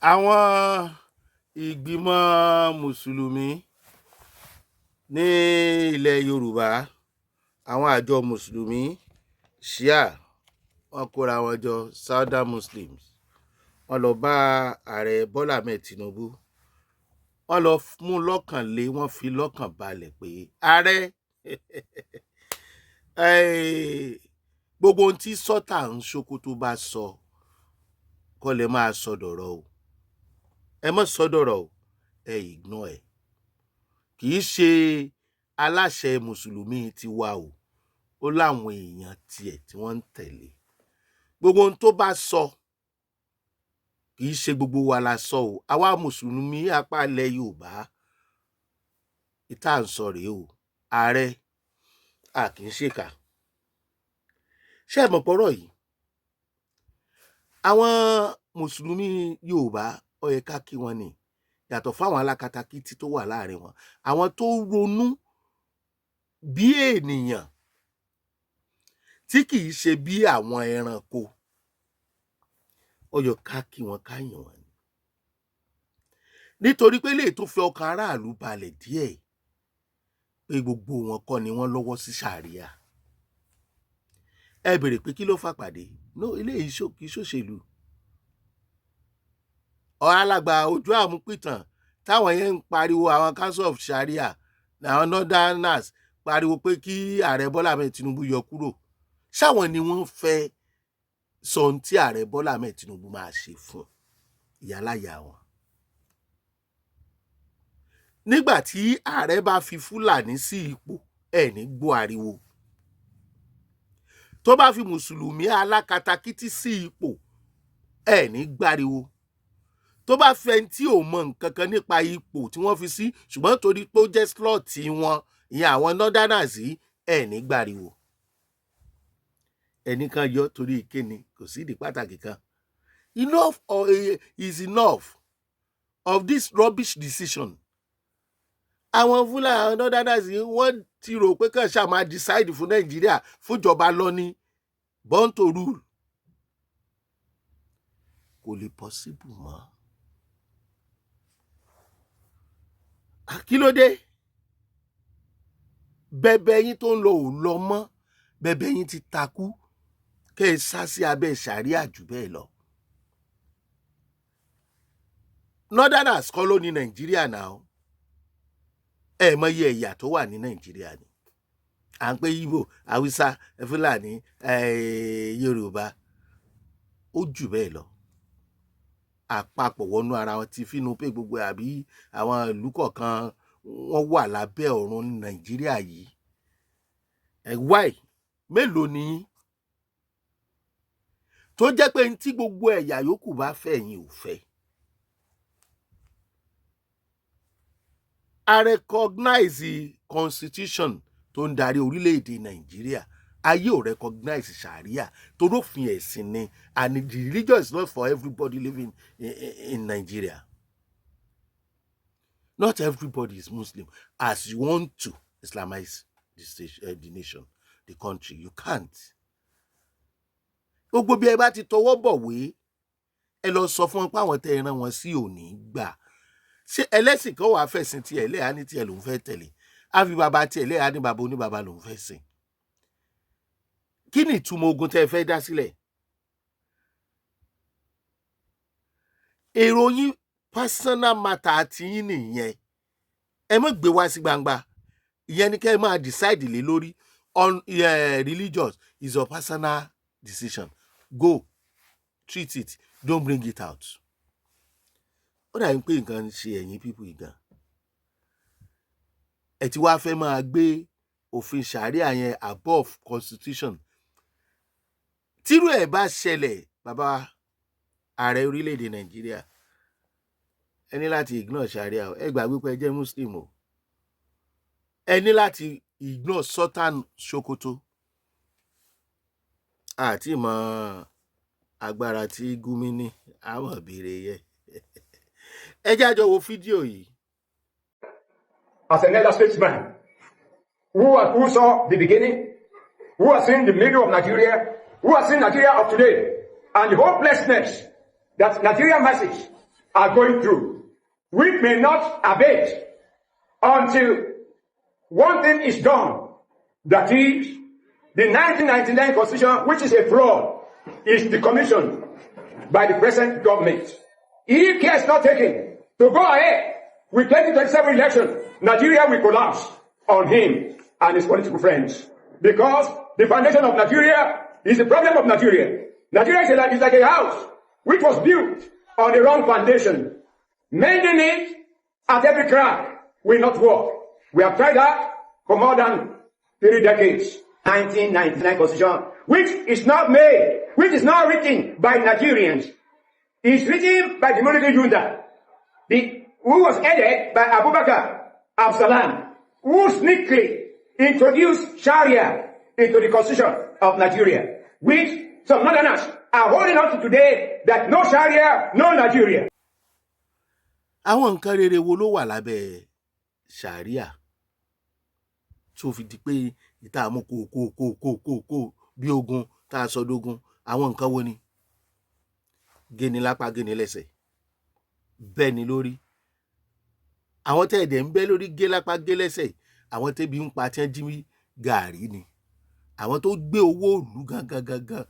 Àwọn ìgbìmọ̀ mùsùlùmí ní ilẹ̀ Yorùbá, àwọn àjọ mùsùlùmí Shia, wọ́n kóra wọn jọ, Southern Muslims, wọ́n lọ bá Ààrẹ Bọ́lá Ahmed Tinubu. Wọ́n lọ mú lọ́kàn lé, wọ́n fi lọ́kàn balẹ̀ pé ààrẹ, gbogbo ohun tí Sultan Sokoto bá sọ kọ́ lẹ máa sọ dọ̀rọ̀ o. Ẹ má sọ dọ̀rọ̀ o, ẹ ignore ẹ̀. Kì í ṣe aláṣẹ mùsùlùmí tiwa o, ó láwọn èèyàn tiẹ̀ tí wọ́n ń tẹ̀lé. Gbogbo ohun tó bá sọ, kì í ṣe gbogbo wa la sọ o. Àwa mùsùlùmí apá ilẹ̀ Yorùbá ìta ń sọ rèé o. Ààrẹ, a kì í ṣèkà. Ṣé ẹ mọ̀ pọ̀rọ̀ yìí, àwọn mùsùlùmí Yorùbá, ó yẹ ká kí wọn ni, yàtọ̀ fáwọn alákatakítí tó wà láàrin wọn, àwọn tó ronú bí ènìyàn tí kì í ṣe bí àwọn ẹranko, ó yẹ ká kí wọn, ká yìn wọn ni, nítorí pé lè tó fi ọkàn aráàlú balẹ̀ díẹ̀ pé gbogbo wọn kọ́ ni wọ́n lọ́wọ́ sí ṣàríà. Ẹ béèrè pé kí ló fà pàdé no eléyìí kì í ṣòṣèlú. Alàgbà ojú àmúpìtàn táwọn yẹn ń pariwo, àwọn Council of Sharia, àwọn Northerners pariwo pé kí Ààrẹ Bọ́lá Ahmed Tinubu yọ kúrò, ṣáwọn ni wọ́n fẹ́ sọ ohun tí Ààrẹ Bọ́lá Ahmed Tinubu máa ṣe fún ìyáláyà wọn? Nígbà tí ààrẹ bá fi Fúlàní sí ipò, ẹ̀ ní gbọ́ ariwo. Tó bá fi mùsùlùmí alákatakítí sí ipò, ẹ̀ ní gbáriwo. Tó bá fẹ́ ẹni tí ò mọ nǹkan kan nípa ipò tí wọ́n fi sí, ṣùgbọ́n torí pé ó jẹ́ slot wọn, ìyẹn àwọn Northerners yìí, ẹ̀ ní gbáriwo. Ẹnìkan yọ torí ìkéni, kò sí ìdí pàtàkì kan. Enough is enough of this rubbish decision. Àwọn Fúlàní, àwọn Northerners yìí, wọ́n ti rò pé kàn ṣáà máa decide fún Nàìjíríà, fúnjọba lọ ní born to rule. Kò lè possible mọ́. Kí ló dé? Bẹ̀bẹ̀ yín tó ń lọ ò lọ mọ́, bẹ̀bẹ̀ yín ti takú. Kẹ́ ẹ sá sí abẹ́ ṣàríà jù bẹ́ẹ̀ lọ. Northerners kọ́ ló ní Nàìjíríà náà. Ẹ mọyì ẹ̀yà tó wà ní Nàìjíríà ni. À ń pè Ìgbò, Haúsá, Fúlàní, Yorùbá, ó jù bẹ́ẹ̀ lọ. Àpapọ̀ wọnú ara wọn ti fínú pé gbogbo àbí àwọn ìlú kọ̀ọ̀kan wọ́n wà lábẹ́ ọ̀run Nàìjíríà yìí. Ẹ̀ wáì mélòó ni yín tó jẹ́ pé tí gbogbo ẹ̀yà yòókù bá fẹ́, yín ò fẹ́? A recognize constitution tó ń darí orílẹ̀-èdè Nàìjíríà. Ayé ò recognize sharia torófin ẹ̀sìn ni, and the religion is not for everybody living in Nigeria. Not everybody is Muslim. As you want to Islamize the state, the nation, the country, you can't. Gbogbo bí ẹ bá ti tọwọ́ bọ̀wé, ẹ lọ sọ fún wọn pé àwọn tẹ ẹ rán wọn sí òní gbà. Ṣé ẹlẹ́sìn kan wàá fẹ̀sìn tiẹ̀ lẹ́yà ní tiẹ̀ lòún fẹ́ tẹ̀lé, á fi bàbá tiẹ̀ lẹ́yà ní bàbá oníbàbá lòún fẹ́ sìn? Kí ni ìtumọ̀ ogun tẹ́ ẹ fẹ́ dá sílẹ̀? Èrò yín, personal matter ti yín nìyẹn, ẹ má gbé wá sí gbangba. Ìyẹn ni kẹ́ ẹ máa decide lé lórí. On religious is your personal decision, go treat it, don't bring it out. Ó dàbí pé nǹkan ń ṣe ẹ̀yin people yìí gan. Ẹ ti wá fẹ́ máa gbé òfin sharia yẹn above constitution. Tírú ẹ̀ bá ṣẹlẹ̀, bàbá ààrẹ orílẹ̀-èdè Nàìjíríà, ẹ ní láti ignore sharia o. Ẹ gbàgbé pé ẹ jẹ́ Muslim o. Ẹ ní láti ignore Sultan Sokoto àti mọ agbára tí Gumi ní àwọn ìbéèrè yẹ. Ẹ jẹ́ àjọ wo fídíò yìí. As an elder statesman who saw the beginning, who has seen the middle of Nigeria, who has seen Nigeria of today, and the hopelessness that Nigerian masses are going through, which may not abate until one thing is done, that is, the 1999 Constitution, which is a fraud, is decommissioned by the present government. If care is not taken to go ahead with 2027 election, Nigeria will collapse on him and his political friends. Because the foundation of Nigeria is the problem of Nigeria. Nigeria is like a house which was built on the wrong foundation. Mending it at every crack will not work. We have tried that for more than 3 decades. 1999 Constitution, which is not made, which is not written by Nigerians, is written by the military junta, who was headed by Abubakar Absalam, who sneakily introduced Sharia into the constitution of Nigeria, which some northerners are holding on to today, that no Sharia, no Nigeria. Àwọn nǹkan rere wo ló wà lábẹ́ Sharia tó fi di pé ìta mú kó kó kó kó kó kó bí ogun tá a sọ dógún? Àwọn nǹkan wo ni? Géni lápá, géni lẹ́sẹ̀, bẹ́ẹ̀ ni lórí àwọn tẹ́ ẹ̀dẹ̀ ń bẹ́ lórí, gé lápá, gé lẹ́sẹ̀, àwọn tẹ́bi ń pa, tí wọ́n jí gàárì ni, àwọn tó gbé owó ìlú gangan gangan.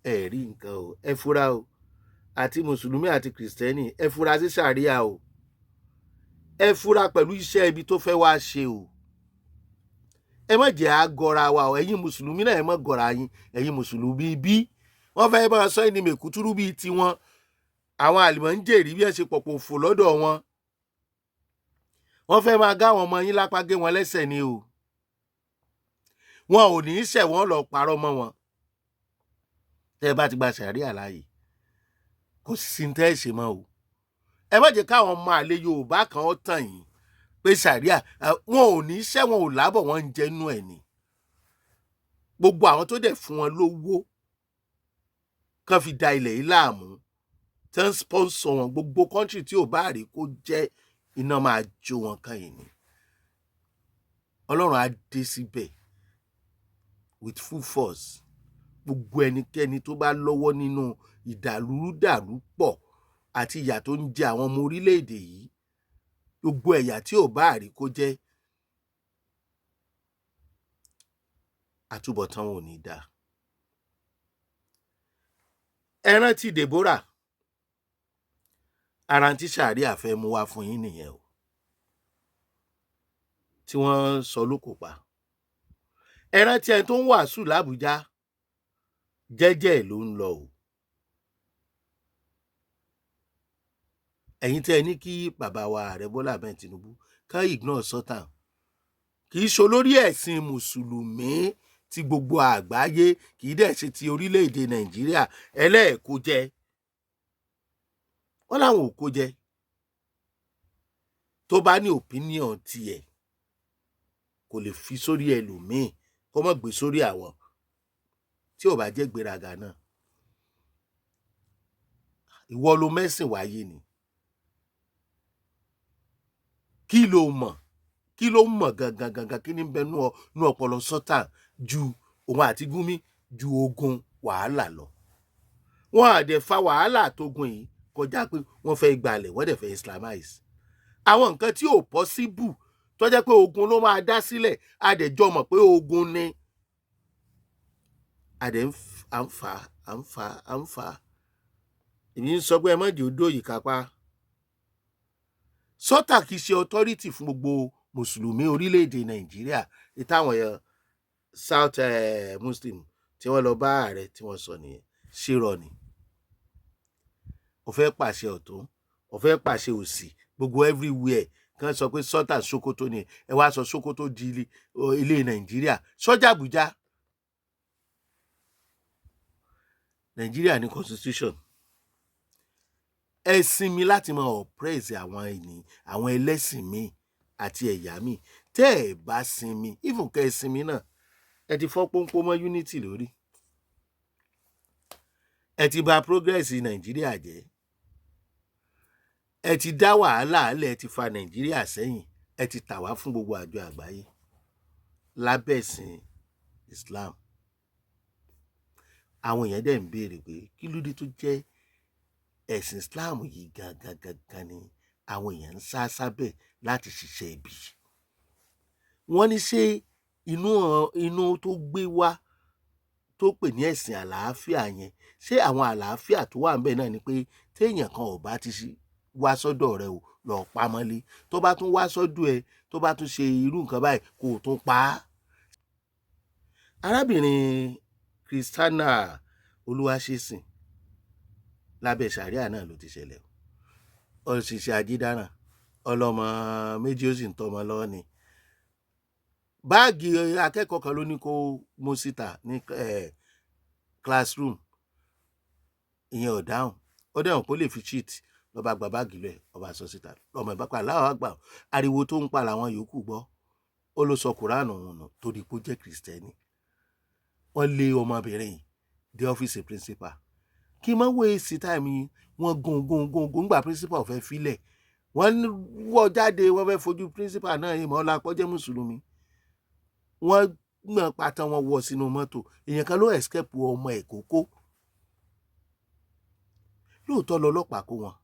Ẹ rí nǹkan o, ẹ fura o. Àti mùsùlùmí àti kìrìsìtẹ́nì, ẹ fura sí Sharia o. Ẹ fura pẹ̀lú iṣẹ́ ibi tó fẹ́ wá ṣe o. Ẹ má jẹ́ àgọ́ra wa o. Ẹ̀yin mùsùlùmí náà, ẹ má gọ́ra yín. Ẹ̀yin mùsùlùmí, bí wọ́n fẹ́ máa sọ ẹni mèkútúrú bíi tiwọn, àwọn àlùmọ̀ǹjèrì, bí ẹ ṣe pọ̀pọ̀ òfò lọ́dọ̀ wọn, wọ́n fẹ́ máa gá àwọn ọmọ yín lápá, gé wọn lẹ́sẹ̀ ni o. Wọn ò ní í ṣẹ̀ wọ́n lọ parọ́ mọ́ wọn. Tẹ́ ẹ bá ti gba Sharia láàyè, kò sí ní tẹ́ ẹ ṣe mọ́ o. Ẹ má jẹ́ káwọn ọmọ àlè Yorùbá kan ó tàn yín pé Sharia, wọn ò ní í ṣẹ̀ wọn ò lábọ̀, wọ́n ń jẹ́nu ẹ̀ ni. Gbogbo àwọn tó dẹ̀ fún wọn lówó kán fi da ilẹ̀ yìí láàmú, tẹ́ ń sponsor wọn, gbogbo country tí ò bá rí kó jẹ́, iná máa jó wọn kan yìí ni. Ọlọ́run á dé síbẹ̀ with full force. Gbogbo ẹnikẹ́ni tó bá lọ́wọ́ nínú ìdàlúrúdàrú pọ̀ àti ìyà tó ń jẹ àwọn ọmọ orílẹ̀-èdè yìí, gbogbo ẹ̀yà tí ò bá rí kó jẹ́, àtúbọ̀tán wọn ò ní dáa. Ẹ rántí Deborah. Ara tí Sharia fẹ́ mú wá fún yín nìyẹn o, tí wọ́n sọ lóko pa. Ẹ rántí ẹni tó ń wàásù làbújá, jẹ́jẹ́ ló ń lọ o. Ẹ̀yin tẹ́ ẹ ní kí bàbá wa Ààrẹ Bọ́lá Ahmed Tinubu ká ignore Sultan, kì í ṣe olórí ẹ̀sìn mùsùlùmí ti gbogbo àgbáyé, kì í dẹ̀ ṣe ti orílẹ̀-èdè Nàìjíríà. Ẹlẹ́ẹ̀kó jẹ, wọ́n láwọn ò kó jẹ. Tó bá ní opinion tiẹ̀, kò lè fi sórí ẹlòmíì, kó má gbé sórí àwọn tí ò bá jẹ́ gbéraga náà. Ìwọ ló mẹ́sìn wáyé ni. Kí ló mọ̀? Kí ló mọ̀ gangan gangan? Kí ní bẹ nú ọpọlọ Sultan ju òun àti Gumi ju ogun wàhálà lọ? Wọn à dẹ̀ fa wàhálà tógun yìí kọjá pé wọ́n fẹ́ gbalẹ̀, wọ́n dẹ̀ fẹ́ islamize àwọn nǹkan tí ò possible, tó jẹ́ pé ogun ló máa dá sílẹ̀. A dẹ̀ jọ mọ̀ pé ogun ni. A dẹ̀ à ń fà á, à ń fà á, à ń fà á. Èmi ń sọ pé ẹ má jẹ́ ó dóyìí kápá. Sultan kì í ṣe authority fún gbogbo mùsùlùmí orílẹ̀-èdè Nàìjíríà. Ìtàwọn South Muslim tí wọ́n lọ bá ààrẹ tí wọ́n sọ nìyẹn. Ṣèrọ ni ó fẹ́ pàṣẹ ọ̀tún, ó fẹ́ pàṣẹ òsì, gbogbo everywhere kan sọ pé Sultan Sokoto ni. Ẹ wá sọ Sokoto di ilé Nàìjíríà, sọ́jà Àbújá. Nàìjíríà ní constitution. Ẹ sinmi láti máa oppress àwọn ènìyàn, àwọn ẹlẹ́sìn míì àti ẹ̀yà míì. Tẹ́ ẹ bá sinmi, even kẹ́ ẹ sinmi náà, ẹ ti fọ́ pọ́npọ́n mọ́ unity lórí. Ẹ ti bà progress Nàìjíríà jẹ́. Ẹ ti dá wàhálà lẹ̀. Ẹ ti fa Nàìjíríà sẹ́yìn. Ẹ ti tà wá fún gbogbo àjọ àgbáyé lábẹ́ ẹ̀sìn Islam. Àwọn èèyàn dẹ̀ ń béèrè pé kí ló dé tó jẹ́ Ẹ̀sìn Islam yìí gangan gangan ni àwọn èèyàn ń sá sábẹ̀ láti ṣiṣẹ́ ibi. Wọ́n ní ṣé inú tó gbé wá tó pè ní ẹ̀sìn àlàáfíà yẹn, ṣé àwọn àlàáfíà tó wà ńbẹ̀ náà ni pé téèyàn kan ò bá ti wá sọ́dọ̀ rẹ o, lọ pamọ́lé, tó bá tún wá sọ́dọ̀ ẹ, tó bá tún ṣe irú nǹkan báyìí, kó o tún pa á? Arábìnrin Christiana Olúwaṣèsìn, lábẹ́ sàríà náà ló ti ṣẹlẹ̀ o. Ó ṣiṣẹ́ ajídáràn, ọlọ́mọ méjì, ó sì ń tọ́mọ lọ́wọ́ ni. Báàgì akẹ́kọ̀ọ́ kan ló ní kó mú síta ní classroom. Ìyẹn ò dáhùn, ó dẹ̀hùn kó lè fi cheat. Lọ́ba gba báàgì lẹ̀, ọba sọ síta, lọ́mọ ìbápa aláwọ̀ àgbà. Ariwo tó ń pa làwọn yòókù gbọ́. Ó ló sọ Kùránù òun nù torí pé ó jẹ́ Kìrìsìtẹ́nì. Wọ́n lé ọmọbìnrin yìí dé ọ́fíìsì principal. Kí n má waste time yìí, wọ́n gun gun gun gun gbà, principal ò fẹ́ filẹ̀. Wọ́n wọ́ jáde, wọ́n fẹ́ fojú principal náà yìí mọ́ ọ́lápọ̀ jẹ́ mùsùlùmí. Wọ́n gbọ̀n pátá, wọn wọ̀ sínú mọ́tò. Èèyàn kan ló escape ọmọ ẹ̀ kókó. Lóòótọ́ lọ́lọ́pàá kó wọn,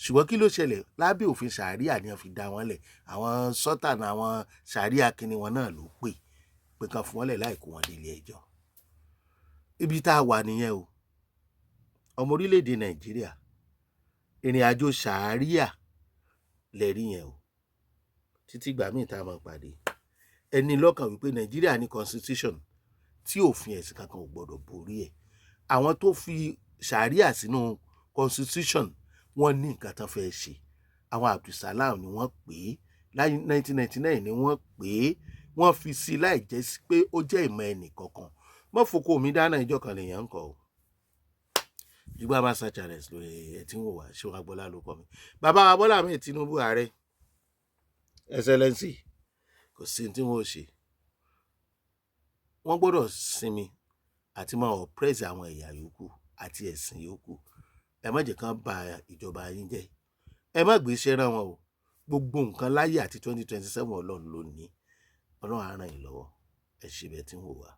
ṣùgbọ́n kí ló ṣẹlẹ̀? Lábẹ́ òfin sàríà ni wọ́n fi dá wọn lẹ̀. Àwọn sọ́tàn, àwọn sàríà kínní wọn náà ló pè pé kan fún wọn lẹ̀ láì kó wọn délé ẹjọ́. Ibi tá a wà nìyẹn o. Ọmọ orílẹ̀-èdè Nàìjíríà, ìrìn àjò sàríà lẹ̀rí yẹn o. Títí ìgbà míì tá a máa pàdé, ẹni lọ́kàn wípé Nàìjíríà ní constitution tí òfin ẹ̀sìn kankan ò gbọ́dọ̀ borí ẹ̀. Àwọn tó fi sàríà sínú constitution, wọ́n ní nǹkan tán fẹ́ ṣe. Àwọn Abdulsalam ni wọ́n pè é láyé 1999 ni wọ́n pè é. Wọ́n fi sí i láì jẹ́ sí pé ó jẹ́ ìmọ̀ ẹnì kankan. Mọ́ foko mi dáná, ìjọ kan lèèyàn ń kọ́ o. Jùgbọ́n Master Channels lórí ẹ̀ tí ń wò wá. Ṣé wàá gbọ́lá ló kọ́ mi? Bàbá wa Bọ́lá Ahmed Tinubu, ààrẹ, Excellency, kò sí tí wọ́n ò ṣe. Wọ́n gbọ́dọ̀ sinmi àti máa oppress àwọn ẹ̀yà yòókù àti ẹ̀sìn yòókù. Ẹ má jẹ́ kán ba ìjọba yín jẹ́. Ẹ má gbé iṣẹ́ rán wọn o. Gbogbo nǹkan láyé àti 2027, Ọlọ́run ló ní. Ọlọ́run á ràn yín lọ́wọ́. Ẹ ṣe bẹ́ẹ̀ tí ń wò wá.